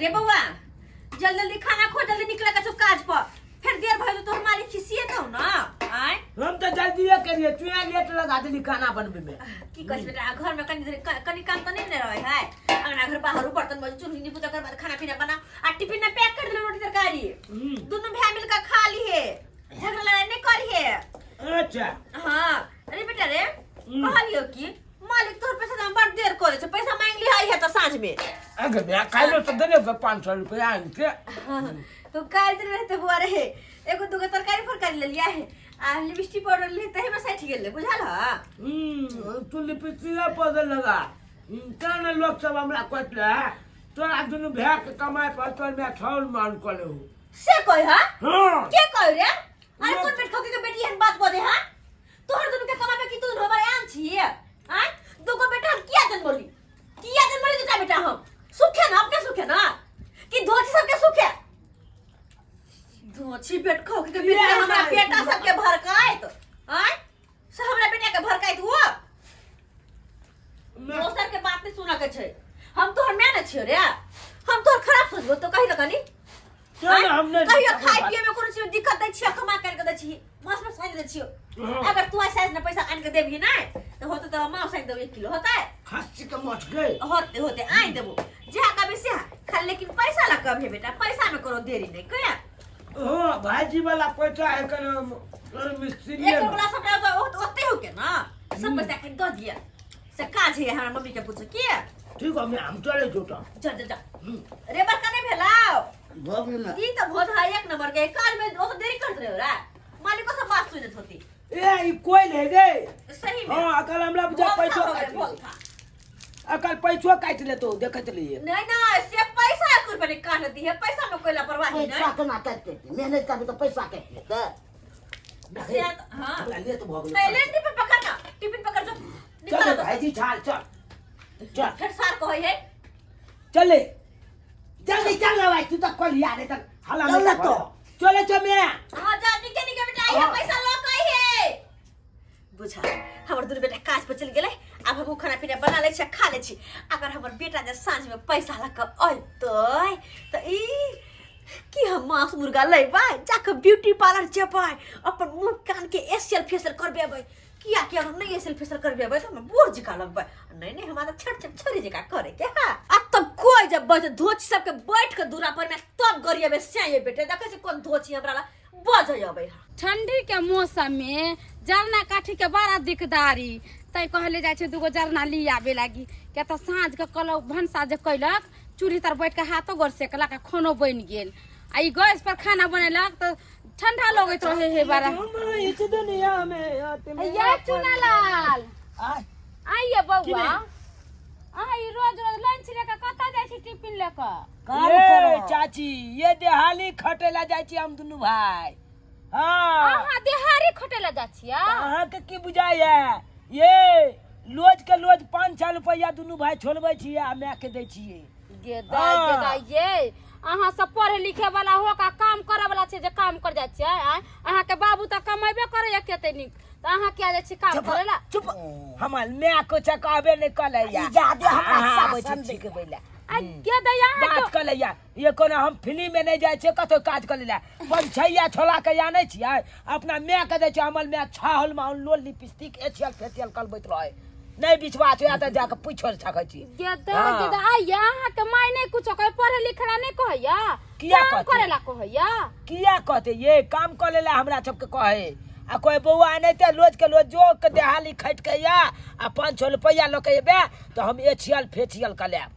रे बौआ, जल्दी जल्दी खाना खो, जल्दी निकले के छौ काज पर, फेर देर भइल तो तोहर मालिक खिसिएतौ न। आँय, हम तऽ जल्दिए केलियै, तू लेट लगा देली खाना बनबै में। की कहै छै बेटा, घर में कनी देर कनी काम तऽ नहि ने रहै है, अंगना घर बाहर बर्तन बजू, चूल्ही नीपू, तकर बाद खाना पीना बनाओ आ टिफिन में पैक कर देलौ रोटी तरकारी। दुनू भाय मिल के खा लिहे, झगड़ा लड़ाई नहि करिहे। अच्छा। हाँ, अरे बेटा रे, कहलियो कि मालिक तोहर पैसा दाम बड़ देर कर छै, पैसा मांग लिहा है तो साँझ में। अगे मैं काल्हि तो देने के 500 रुपया आनि के। हाँ, तो काल्हि दिन रहते बुआ रहे, एगो दूगो तरकारी फरकारी ले लिया है आ लिपस्टिक पाउडर ले तही में सठि गेलै, बुझल ह? तू लिपस्टिक पाउडर लगा तें ने लोक सब हमरा कहले तोरा दुनू भाय के कमाइ पर तोर माय ठौल मान कऽ लेहु। से कह हा? हाँ। के कह रे? अरे कोन बेट खोके के बेटी एहन बात बजे हा? तोहर दुनू के कमाबे की तू हमर आन छी? आय, दूगो बेटा हम किया जन्मली, किया जन्मली दूटा बेटा हम? सुखे ना अपने सुखे ना कि धोती सबके सुखे? धोती बेट खोके के बेटी हमरा बेटा सबके भरकाइत। आय, से हमरा बेटा के भरकाइत हुआ? दोसर के बात नहीं सुना के छै। हम तोहर माय ने छियो रे, हम तोहर खराब सोचबो तो कही न कनी। चल, हम नहीं कहियो खाय पिए में कोनो चीज में दिक्कत दै छियो, कमा कर के दै छी, मास में साइन दै छियो। हाँ। अगर तू साइज में पैसा आन के देबही ना तो होते तो मास साइन देबो 1 किलो होतै। खस्सी के मछ गए। होते होते आइन देबो जहाँ कभी से खाली, लेकिन पैसा ला कभी बेटा, पैसा में कोनो देरी नहीं कया। हाँ, भाईजी वाला पैसा है कन मिस्त्री। एक वाला सबटा तो ओते हो के ना सब पैसा के दऽ दिया से काज है। हमरा मम्मी के पूछो के। ठीक है, हम चले जो तो। जा जा जा। रे बड़का नहीं भेलाओ? भऽ गेल। ई तो भोज है एक नंबर के, काज में ओ तो देरी करत रहे रे, मालिको से बात सुनत होती। ए, ई कोयल है गे। सही में। हाँ, अकल हमरा बुझा भोल पैसो था हो गए, काटि भोल था। अकल पैसो काटि लेतो, देखत रहिए। नहीं नहीं, से पैसा एक रुपया नहीं काट दी है, पैसा में कोई लापरवाही पैसा नहीं। केना काटि देतै? मेहनत करबै तऽ पैसा काटि लेतै। से हाँ। हमरा लेट भऽ गेल। नहीं ले, टिफिन पकड़ ना, टिफिन पकड़ जो चल। निकाल तो। भाईजी, चल चल चल। फिर सार कहै है। चले जल्दी चल ना भाई, तू तो कल यार है तक हला चल ना तो। चले चल मेरा। हाँ जा, निके निके बेटा, आई है पैसा लो कही है। बुझा हमर दुनू बेटा काज पर चलि गेलै, आब हमहूँ खाना पीना बना लै छी आ खा लै छी। अगर हमर बेटा जे साँझमे पैसा लऽ कऽ अयतै तऽ ई की हम मांस मुर्गा लेबै, जाकऽ ब्यूटी पार्लर जेबै, अपन मुँह कानके एसियल फेसियल करबेबै। किया कि अगर नहि एसियल फेसियल करबेबै तऽ हम बूढ़ जकाँ लगबै। नहि नहि, हमरा तऽ छोट छोट छोरी जकाँ करैके है। आ तब कोइ जब बैठ धोची सबके बैठ कऽ दूरा पर में तब गरियेबै से ये बेटे, देखै छी कोन धोची हमरा ला बजै अबै है। ठंडी के मौसम में जरना काठी के बड़ा दिकदारी, तैं कहले जाइ छै दूगो जरना ली आबे लागी, किया तऽ साँझ के कल भनसा जे कैलक चूल्ही तर बैठ के हाथो गोर सेकलक आ खानो बनि गेल। आ ई गैस पर खाना बनेलक तऽ ठंडा लगैत रहे हे बड़ा। इस दुनिया में आते में ये चुनालाल। आय। आइए बौआ, अहाँ ई रोज रोज लंच लेके कतऽ जाइ छी, टिफिन लेके? काम ये करो। चाची, ये देहाली खटेला जाइ छी हम दुनू भाई। हाँ। अहाँ देहारी खटेला जाइ छियै? अहाँके की बुझाइया? ये लोज के लोज 500 रुपया दुनू भाई छोड़बै छियै आ माय के दै छियै। गे दाइ, गे हाँ। दाइ, ये अहाँ सब पढ़े लिखे वाला हो का काम करे वाला छै जे काम कर जाइ छियै? आँय, अहाँके बाबू तऽ कमेबे करैया कते नीक, तऽ अहाँ किया जाइ छी काम करे ला? चुप, हमर माय को कहबे नहि कलैया। ई जादे हमरा अहाँ आबै छी शासन दै। सिखबै लए। आ गे दाइ, अहाँ बात तो कऽ लैया, ये कोनो हम फिल्म में नहीं जाइ छियै कतौ काज कऽ लै पंछैया छोला के आनै छियै, अपना माय के दै छियै। हमर माय छहल माउल लोल लिपस्टिक एशियल फेसियल करबैत रहै, नहीं विश्वास होया तऽ जाके पूछि सकै छी। गे दाइ, हाँ। गे दाइ, आइया अहाँके माय नहि कुछो कहै, पढ़े लिखे ला नहि कहैया? किया काम कहतै? करे ला कहैया? किया कहते? ये काम कऽ लेला हमरा सबके कहे आ कोई बौआ नहि तऽ रोज के रोज जो के देहाली खटि के या आ 500 रुपैआ लऽ के एबे तऽ हम एशियल फेसियल कऽ लेब।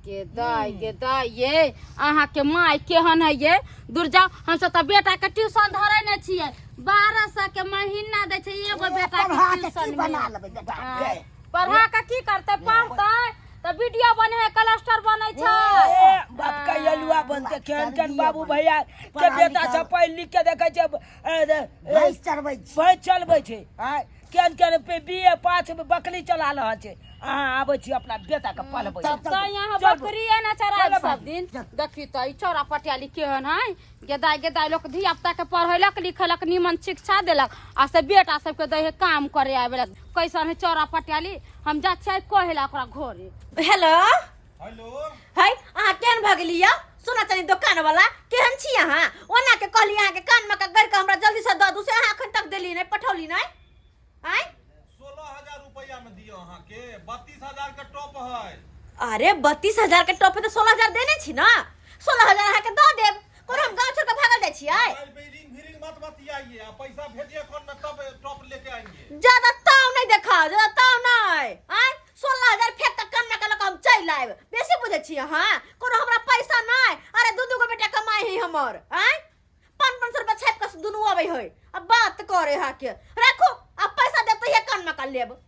गे दाइ, गे दाइ, ये अहाँके माय केहन है ये? दूर जाओ, हमसब तऽ बेटा के ट्यूशन धरे ने छियै, 1200 के महीना दै छै एगो बेटा के पढ़ा के ट्यूशन की में। बना लेबै बेटा के? पढ़ा के की करतै? पढ़तै तऽ वीडियो बने है, क्लस्टर बनै छै। ए, बाप के अलुआ बनते केहन केहन बाबू भैया के पढ़ा बेटा लिखा। सब पढ़ि लिख के देखै छै भैंस चरबै छी। भैंस चलबै छै। आँय, केहन केहन पे बी ए पास बकरी चला रहल छै, अहाँ आबै छी अपना बेटा के पढ़बै। तब तऽ यहाँ चल। बकरी ना चरायब चल। सब दिन। देखी तऽ ई चौरा पटियाली केहन है। गेदाय गेदाय, लोक धिया पुता के पढ़ेलक लिखेलक, निमन शिक्षा देलक आ से बेटा सबके दै है काम करे आबे ला। कैसन है चौरा पटियाली? हम जा छियै कहे ला ओकरा घरे। हेलो। हेलो। है, अहाँ केहन भऽ गेली यौ? सोना चानी दोकान वाला केहन छी अहाँ ओना के कहली अहाँ के कान में के गड़ के हमरा जल्दी से दऽ दू से अहाँ अखन तक देली नहि पठौली नहि आँय। 16,000 रुपया में दियो अहाँ के, 32,000 के टॉप है। अरे 32,000 के टॉप है तो 16,000 देने छी ना, 16,000 अहाँ के दऽ देब। कोनो हम गाँव छोड़ के भागल जाइ छियै? मोबाइल पे रिंग फिरिंग मत बतियाइए, आ पैसा भेजिए अकाउंट में तब टॉप लेके आएंगे। ज्यादा ताव नहीं देखाओ, ज्यादा ताव नहीं। आँय 16,000 फेंक के कम ना कलक हम चलि आयब। बेसी बुझै छी अहाँ? कोनो हमरा पैसा नहीं। अरे दू दू गो बेटा कमाइ है हमर। आँय 500 रुपया छापि कऽ दुनू अबै है आ बात करे हा के। राखू आ पैसा देब तऽ कान में का लेब।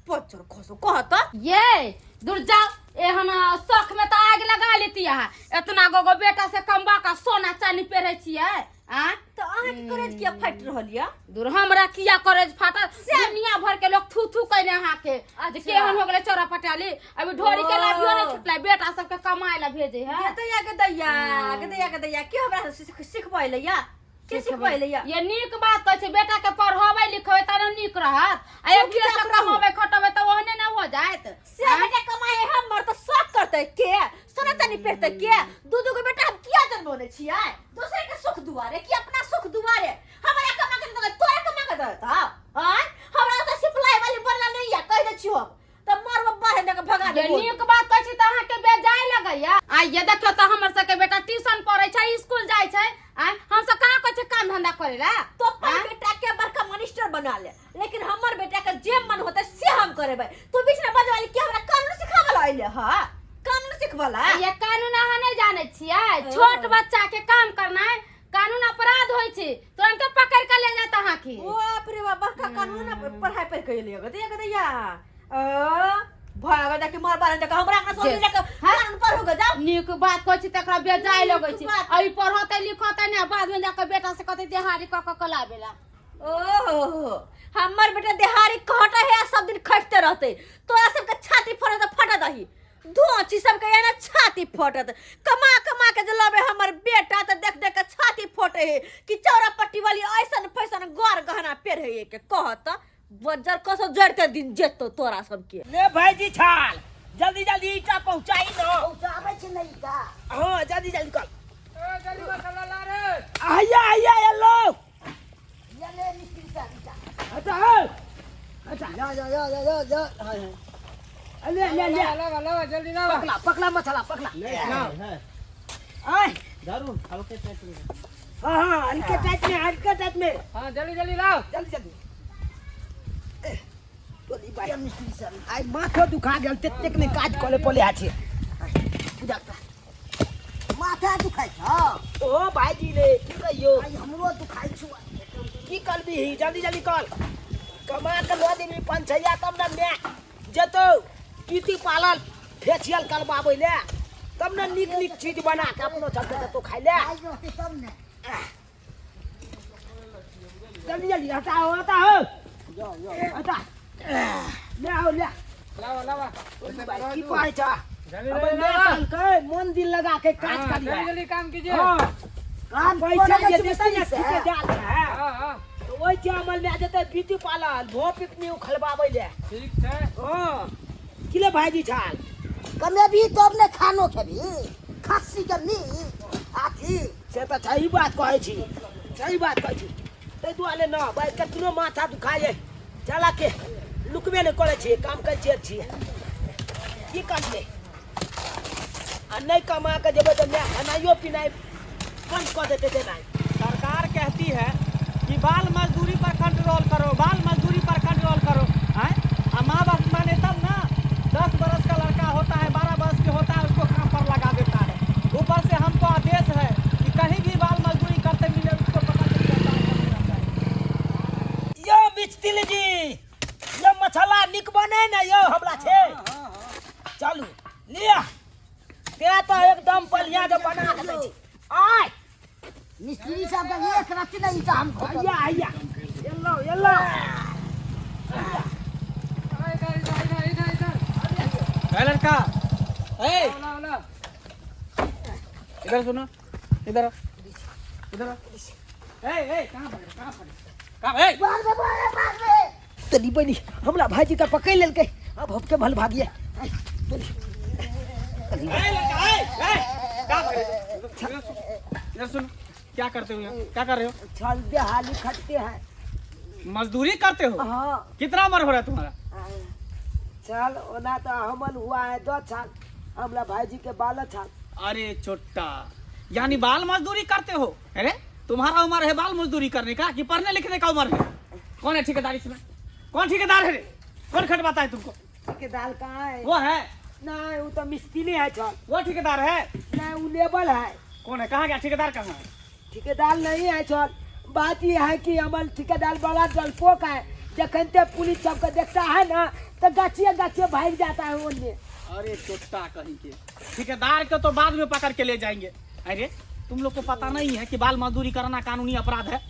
पच्चर खसो कहत। ये दूर जाओ, एहन शौक में तो आग लगा लेती अहाँ। एतना गो गो बेटा से कमबा का सोना चांदी पेरे छियै। आ तो अहाँ के करेज किया फाटि रहल या? दूर हमरा किया करेज फाटल? दुनिया भर के लोग थू थू कइने अहाँ के। जे केहन हो गेलै चौरा पटाली, अभी ढोरी के लाभियो नहीं छुटलै, बेटा सबके कमाए ला भेजे है। दैया के दैया के दैया के दैया के हमरा सिखबै ले या? के सिखबै ले या? ये नीक बात कहै छै, बेटा के पढ़बै लिखबै त ने नीक रहत। आ चुप अभियो से चाप रहू। कमाबै खटबै त ओहने ने हो जायत। से बेटा कमाए हमर त शौक करतै के, सोना चानी पेरतै के? दू दू गो बेटा हम किया जन्मौने छियै? दोसर के सुख दुआरे कि अपना सुख दुआरे? हमरा कमा के देतै, तोरा कमा के देतौ? आँय हमरा त सिप्लाई वाली बनला नहीं या, कहि दै छियौ हम त मरब बाहर दे के भगा ये देबो। नीक बात कहै छी त अहाँ के बेजाय लगैया। आ ये देखियौ त हमर सबके बेटा ट्यूशन पढ़ै छै, स्कूल जाइ छै। आ हम सब कहाँ कहै छै काम धंधा करै ला? तो अपन बेटा के बड़का मिनिस्टर बना ले, लेकिन हमर बेटा के जे मन होते से हम करेबै। तू बीच में बजवाली के हमरा कानून सिखावला अइले ह? कानून सिखवला? ये कानून अहाँ नहीं जानै छियै। छोट बच्चा के काम करनाइ कानून अपराध होइ छै, तुरंत पकड़ के ले जात अहाँ के। ओ बाप रे बाप, बड़का कानून पढ़ाई पढ़ के अइले गो दैया दैया। अ भाग जाके मार बारन जाके हमरा अपना सोनी जाके कानून पढ़ू गे जाओ। नीक बात कहै छी तकरा बेजाय लगै छै। नीक बात। अभी पढ़तै लिखतै ने, बाद में जाके बेटा से कहतै देहारी कऽ कऽ के लाबेला। ओहो हमर बेटा देहारी कहता है सब दिन खटते रहते, तोरा सबके छाती फटत फटत दही धोची सबके एना छाती फटत। कमा कमा के जे लबे हमर बेटा त देख देख के छाती फटे है कि चौरा पट्टी वाली ऐसन फैसन गौर गहना पेर है के कहत बज्जर कसो जड़ते दिन जेतो तोरा सबके। ले भाईजी छाल जल्दी जल्दी ईटा पहुंचाई न। पहुंचाबै छी ने ईटा। हां जल्दी जल्दी कर। ए जल्दी मसाला ला रे। आया आया ये लो। ये ले मिस्त्री साहब ईटा। अच्छा है। अच्छा। जा जा जा जा जा जा। हां हां। ले ले ले। लावा लावा जल्दी लावा। पकला पकला मसाला पकला। ले लाओ। आय। दारू हल्के टाइट में। हां हां हल्के टाइट में, हल्के टाइट में। हां जल्दी जल्दी लाओ। जल्दी जल्दी। टोली भाई मिस्त्री साहब आइ माथो दुखा गेल ततेक ने काज करे पले आछे। पूजा कर। माथा दुखाइ छौ? ओ भाईजी रे की कहियो, आइ हमरो दुखाइ छौ। की करबी, जल्दी जल्दी कर। कमा के लऽ देबी पंचैया तब ने my जेतौ ब्यूटी पार्लर फेशियल करबाबै ले, तब ने नीक नीक चीज बना के अपनो सबके देतौ खाइ ले। आइ रहतै तब ने। जल्दी जल्दी हटाओ हटाओ हटा ले आओ ले। लावा लावा। की कहै छ? जल्दी अब जल्दी मैं लावा। कहलकै मन दिल लगा के काज हाँ, करिहे। जल्दी जल्दी काम कीजिए। हाँ काम पैसा करे जे छी देतै ने मिस्त्री से। ठीके जाल छै। हाँ हाँ तऽ ओहि छै अमल मे जेतै ब्यूटी पार्लर भोप पिकनी उखलबाबै ले। ठीक छै। हाँ की ले भाईजी छाल? कमेबी तब ने खानो खेबी, खस्सी के मीट आथी। से तऽ सही बात कहै छी, सही बात कहै छी। ताहि दुआरे न भाई कतनो माथा दुखाए चला के लुकबे नहि करै छियै, काम करै छियै छियै की करबै। आ नहि कमा के जेबै तऽ माय खानाइयो पिनाइ बंद कऽ देतै देनाइ। सरकार कहती है कि बाल मजदूरी पर कंट्रोल करो, बाल मजदूरी पर कंट्रोल करो। आय आ माँ बाप माने तब ना। 10 बरस का लड़का होता है, 12 बरस के होता है, उसको काम पर लगा देता है। ऊपर से हमको आदेश है कि कहीं भी बाल मजदूरी करते मिले उसको पता चल जाता है। यो मिस्त्री जी यो मसाला निक बने ने यो हमरा छे। चलू लिया ते तो एकदम बढ़िया जे बना के दै छी। आय मिस्त्री साहब के एक रत्ती नहीं ईटा हम खोटल। आया आया एलो एलो। इधर इधर इधर इधर इधर। ए लड़का, ए इधर सुनो, इधर आओ, इधर आओ। ए ए कहाँ भागे, कहाँ भागे, कहाँ? ए भाग रे, भाग रे, भाग रे। तनी बनी हमरा भाईजी का पकड़ लेलकै, अब हम के भल भागिए। ए लड़का, ए ए कहाँ इधर सुनो, इधर सुनो, क्या करते हो यहाँ? क्या कर रहे हो? छल देहाली खटते हैं। मजदूरी करते हो? हाँ। कितना उम्र हो रहा है तुम्हारा? चल ओना तो हमल हुआ है 2 साल, हमला भाईजी के 12 साल। अरे चोट्टा, यानी बाल मजदूरी करते हो? अरे तुम्हारा उम्र है बाल मजदूरी करने का कि पढ़ने लिखने का उम्र है? कौन है ठेकेदार इसमें? कौन ठेकेदार है रे? कौन खटवाता है तुमको? ठेकेदार कहाँ है? वो है? नहीं, वो तो मिस्त्री है चल। वो ठेकेदार है? नहीं, वो लेबर है। कौन है? कहाँ गया ठेकेदार, कहाँ है? ठेकेदार नहीं है चल। बात ये है कि अमल ठेकेदार बड़ा डरपोक है। जखन ते पुलिस सबके देखता है ना तो गाछिए गाछिए भाग जाता है ओने। अरे चोट्टा कहीं के, ठेकेदार को तो बाद में पकड़ के ले जाएंगे। अरे तुम लोग को पता नहीं है कि बाल मजदूरी करना कानूनी अपराध है?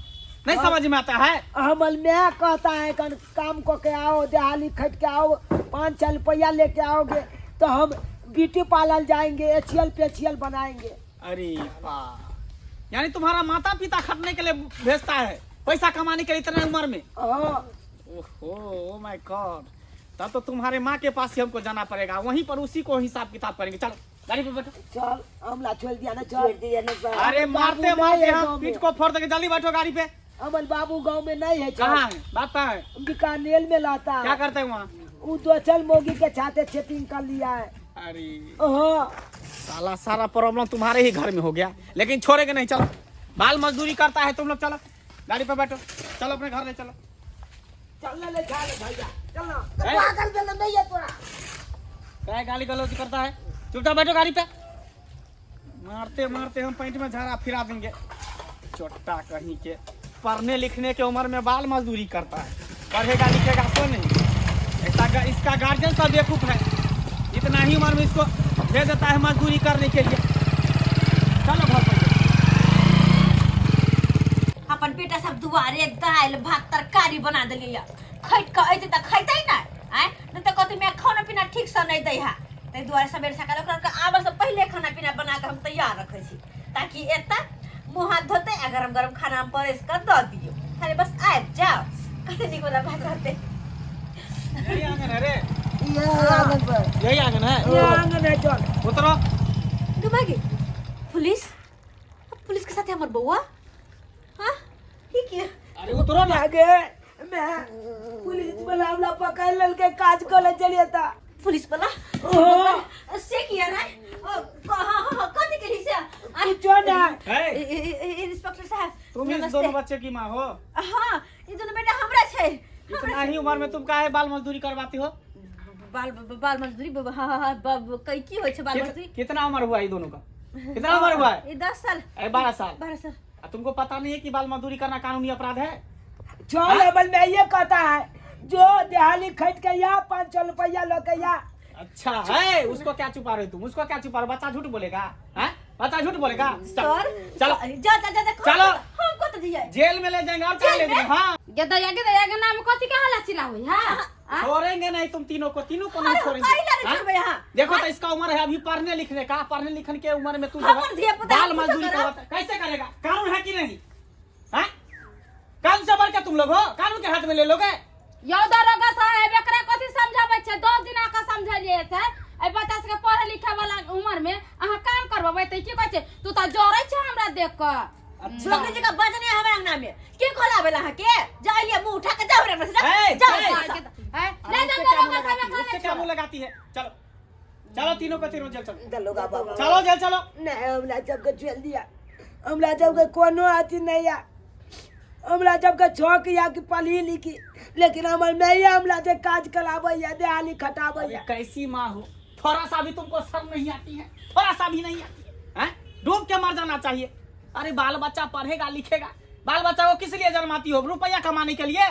नहीं समझ में आता है? हमल मैं कहता है कन काम को के आओ, देहाली खट के आओ, 5-6 रुपया लेके आओगे तो हम ब्यूटी पार्लर जाएंगे, एशियल फेशियल बनाएंगे। अरे बा, यानी तुम्हारा माता पिता खटने के लिए भेजता है, पैसा कमाने के लिए, इतने उम्र में? हाँ। ओहो, ओ my God, तब तो तुम्हारे माँ के पास ही हमको जाना पड़ेगा। वहीं पर उसी को हिसाब किताब करेंगे। चलो गाड़ी पे बैठो। चल, हमला छोड़ दिया ना, चल। दिया ना सर। अरे मारते बाबू मारते नहीं है हम गाँव में। पीठ को फोड़ देंगे। जल्दी बैठो गाड़ी पे। अमल बाबू गांव में नहीं है। चल। कहाँ है? बाप कहाँ है? बीकानेर में लाता क्या है। करते हैं वहाँ? वो दो चल मोगी के छाते चेटिंग कर लिया है। अरे हाँ। साला, सारा प्रॉब्लम तुम्हारे ही घर में हो गया, लेकिन छोड़ेंगे नहीं। चलो, बाल मजदूरी करता है तुम लोग। चलो गाड़ी पे बैठो, चलो अपने घर ले चलो। चलने ले जा ले भैया, चलना। ए? पागल भेल नहीं है तोरा? क्या गाली गलौज करता है? चुपचाप बैठो गाड़ी पे। मारते मारते हम पैंट में झाड़ा फिरा देंगे। चोट्टा कहीं के, पढ़ने लिखने के उम्र में बाल मजदूरी करता है। पढ़ेगा लिखेगा तो नहीं। ऐसा इसका गार्जियन सब बेवकूफ है, इतना ही उम्र में इसको भेज देता है मजदूरी करने के लिए। चलो घर पर। अपन बेटा सब दुआरे दालि भात तरकारी बना देलियै। खैट कऽ अयतै तऽ खैतै ने आँय, नहि तऽ कहतै मैं खाना पीना ठीकसँ नहि दै है। ताहि दुआरे सबेर सकाल ओकरा आरके आबऽसँ पहिले खाना पीना बना कऽ हम तैयार रखै छी, ताकि एतऽ मुँह हाथ धोतै आ गरम गरम खाना हम परसि कऽ दऽ दियौ। खाली बस आबि जाओ, कते नीक वाला बात रहतै। यही आंगन है रे? ये आंगन पर। यही आंगन है? ये आंगन है, चल। उतरो। डुबागी पुलिस, अब पुलिस के साथे हमर बउआ, हाँ ठीक है। अरे उतरो ना। आगे मैं पुलिस वाला हमला पकड़ ललके, काज करे चलिए था। पुलिस वाला? ओहो। से किया रे? ओ, हाँ हाँ हाँ, कथी के से? कुछो ना। है इंस्पेक्टर साहब। तुम इस नमस्ते। दोनों बच्चे की माँ हो? हाँ, ये दोनों बेटा हमरा छै। इतना ही उम्र में तुम काहे बाल मजदूरी करवाती हो? बाल बाल मजदूरी, हाँ हाँ हाँ, की होइ छै बाल मजदूरी? कितना उम्र हुआ ये दोनों का? कितना उम्र हुआ है? ये 10 साल। अरे 12 साल। 12 साल। आ, तुमको पता नहीं है कि बाल मजदूरी करना कानूनी अपराध है? चल, अबल में ये कहता है जो देहाली खट के या 500 रुपया लेके या। अच्छा है, उसको क्या छुपा रहे हो तुम? उसको क्या छुपा रहे हो? बच्चा झूठ बोलेगा? हैं? बच्चा झूठ बोलेगा? सर। चलो। जा जा जा जा। चलो। हम कत दिए? जेल में ले जाएंगे और क्या ले जाएंगे? हाँ। गेदैया गेदैया के नाम कथी के हल्ला चिल्ला हुई हाँ? छोड़ेंगे नहीं तुम तीनों को, तीनों को नहीं अरे छोड़ेंगे। काहे ला नहीं हाँ? छोड़बै अहाँ? देखो तो इसका उम्र है अभी पढ़ने लिखने का। पढ़ने लिखने के उम्र में तू जो है, हमर धिया-पुता बाल हम कुछो मजदूरी करब। करवाता, कैसे करेगा? कानून है कि नहीं है? कानून से बढ़ के तुम लोग हो? कानून के हाथ में ले लोगे? यौ दरोगा साहेब, एकरा कथी समझाबै छै? 10 दिन आके समझलियै छै। एहि बच्चा सबके पढ़े लिखे वाला उम्र में अहाँ काम करबेबै तऽ की कहै छै? तू तऽ जरै छै हमरा देख कऽ। अच्छा। बकरी जकाँ बजने हमरा अंगना में के कहलावे ला अहाँके? जा लिया मुंह उठा के जाओ रे, जा। ए, जाओ। ए। हैं? ले अरे जाओ उससे क्या मुंह दरोगा साहेब, लगाती है? एकरा उससे नहीं क्या मुंह छोड़ब। लगाती है? चलो चलो, तीनों को तीनों जेल चलो। दलोगा बाबा। चलो जेल चलो। नहीं, हमरा सबके छोड़ दिया। हमरा सबके कोनो अथी नहीं है। हमरा सबके शौक या कि पढ़ी लिखी, लेकिन हमर मैया हमरा से काज कराबैया, देहाली अरे खटाबैया। कैसी माँ हो? थोड़ा सा भी तुमको शर्म नहीं आती है? थोड़ा सा भी नहीं आती है? हैं? डूब के मर जाना चाहिए। अरे बाल बच्चा पढ़ेगा लिखेगा। बाल बच्चा को किस लिए जन्माती हो? रुपया कमाने के लिए?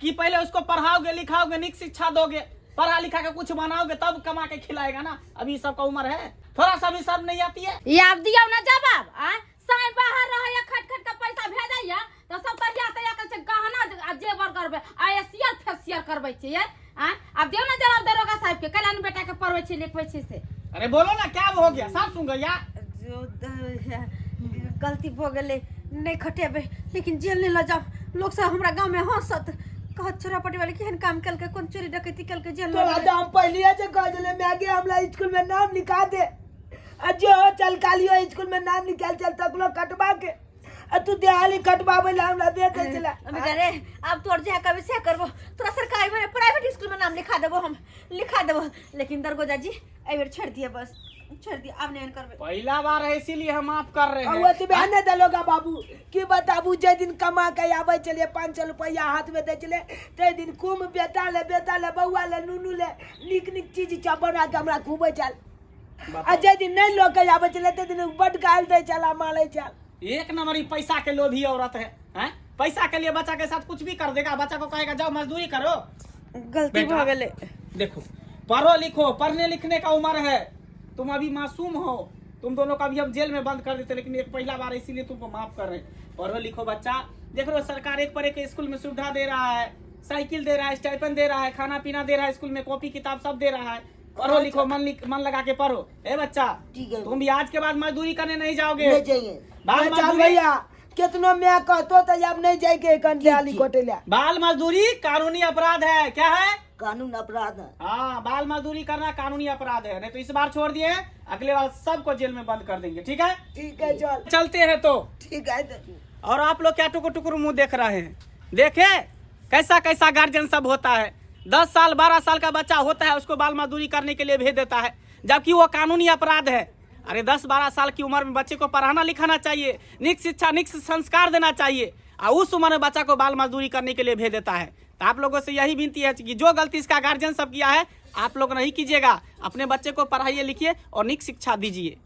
कि पहले उसको पढ़ाओगे लिखाओगे, निक शिक्षा दोगे, पढ़ा लिखा के कुछ बनाओगे, तब कमा के खिलाएगा ना। अभी सबका उम्र है, थोड़ा सा भी शर्म नहीं आती है? ई आब दियौ ना जवाब आ। साँझ बाहर रहैया, खट खट के पैसा भेजैया तऽ सब तैयार तैयार करै छै, गहना आ जेवर करबै आ एसियल फेसियल करबै छियै आ। आब दियौ ना जवाब दरोगा साहब के, कैला ने बेटा के पढ़बै छी लिखबै छी से? अरे बोलो ना, क्या हो गया? साफ सुन गया। जो गलती भऽ गेलै, नहि खटेबै, लेकिन जेल नहि लऽ जाउ। लोक सब हमरा गाँवमे हँसत, कहत छोरा पटी वाले केहन काम केलकै, कोन चोरी डकैती केलकै, जेल लऽ तोरा गेलै। तो हम पहले से कह दिले, मैगे हमरा स्कूल में नाम लिखा दे। आ जो चल कालियो स्कूल में नाम निकाल चल तकलो कटवा के आ तू देहाली कटवाबै ला हमरा दे दे छला। बेटा रे, अब तोर जे कभी से करबो, तोरा सरकारी में प्राइवेट स्कूल में नाम लिखा देबो, हम लिखा देबो, लेकिन दरगोजा जी एहि बेर छोड़ दिए, बस छोड़ दिए, अब नहीं करबे। पहला बार है इसीलिए हम माफ कर रहे आ हैं। ओतबे नहि देलोगा बाबू, की बताबू, जे दिन कमा के आबै छलियै 500 रुपैआ हाथ में दै छलै, ताहि दिन खूब बेटा ले, बेटा ले, बौआ ले, नुनू ले नीक नीक चीज सब बना के हमरा खुबै छल। आ जे दिन नहि लऽ के आबै छलै ताहि दिन बड गालि दै छल आ मारै छल। एक नंबर ही पैसा के लोभी औरत है, हैं? पैसा के लिए बच्चा के साथ कुछ भी कर देगा, बच्चा को कहेगा जाओ मजदूरी करो। गलती बेटा, भऽ गेलै। देखो पढ़ो लिखो, पढ़ने लिखने का उम्र है, तुम अभी मासूम हो, तुम दोनों का अभी हम जेल में बंद कर देते, लेकिन एक पहला बार इसीलिए तुमको माफ कर रहे हैं। पढ़ो लिखो बच्चा, देख रहे हो सरकार एक पर एक स्कूल में सुविधा दे रहा है, साइकिल दे रहा है, स्टाइपेंड दे रहा है, खाना पीना दे रहा है, स्कूल में कॉपी किताब सब दे रहा है। पढ़ो लिखो, मन लगा के पढ़ो। ए बच्चा, ठीक है। तुम भी आज के बाद मजदूरी करने नहीं जाओगे। नहीं जाएंगे। बाल चल मजदूरी भैया, केतनो my कहतो तऽ आब नहि जाइके एखन देहाली कटै लए। बाल मजदूरी कानूनी अपराध है। क्या है? कानून अपराध है। हाँ, बाल मजदूरी करना कानूनी अपराध है, नहीं तो इस बार छोड़ दिए अगले बार सबको जेल में बंद कर देंगे। ठीक है? ठीक है, चल। चलते हैं तो। ठीक है। और आप लोग क्या टुकुर टुकुर मुंह देख रहे हैं? देखे कैसा कैसा गार्जियन सब होता है। 10 साल 12 साल का बच्चा होता है, उसको बाल मजदूरी करने के लिए भेज देता है, जबकि वो कानूनी अपराध है। अरे 10-12 साल की उम्र में बच्चे को पढ़ाना लिखाना चाहिए, निक शिक्षा निक संस्कार देना चाहिए, और उस उम्र में बच्चा को बाल मजदूरी करने के लिए भेज देता है। तो आप लोगों से यही विनती है कि जो गलती इसका गार्जियन सब किया है आप लोग नहीं कीजिएगा, अपने बच्चे को पढ़ाइए लिखिए और निक शिक्षा दीजिए।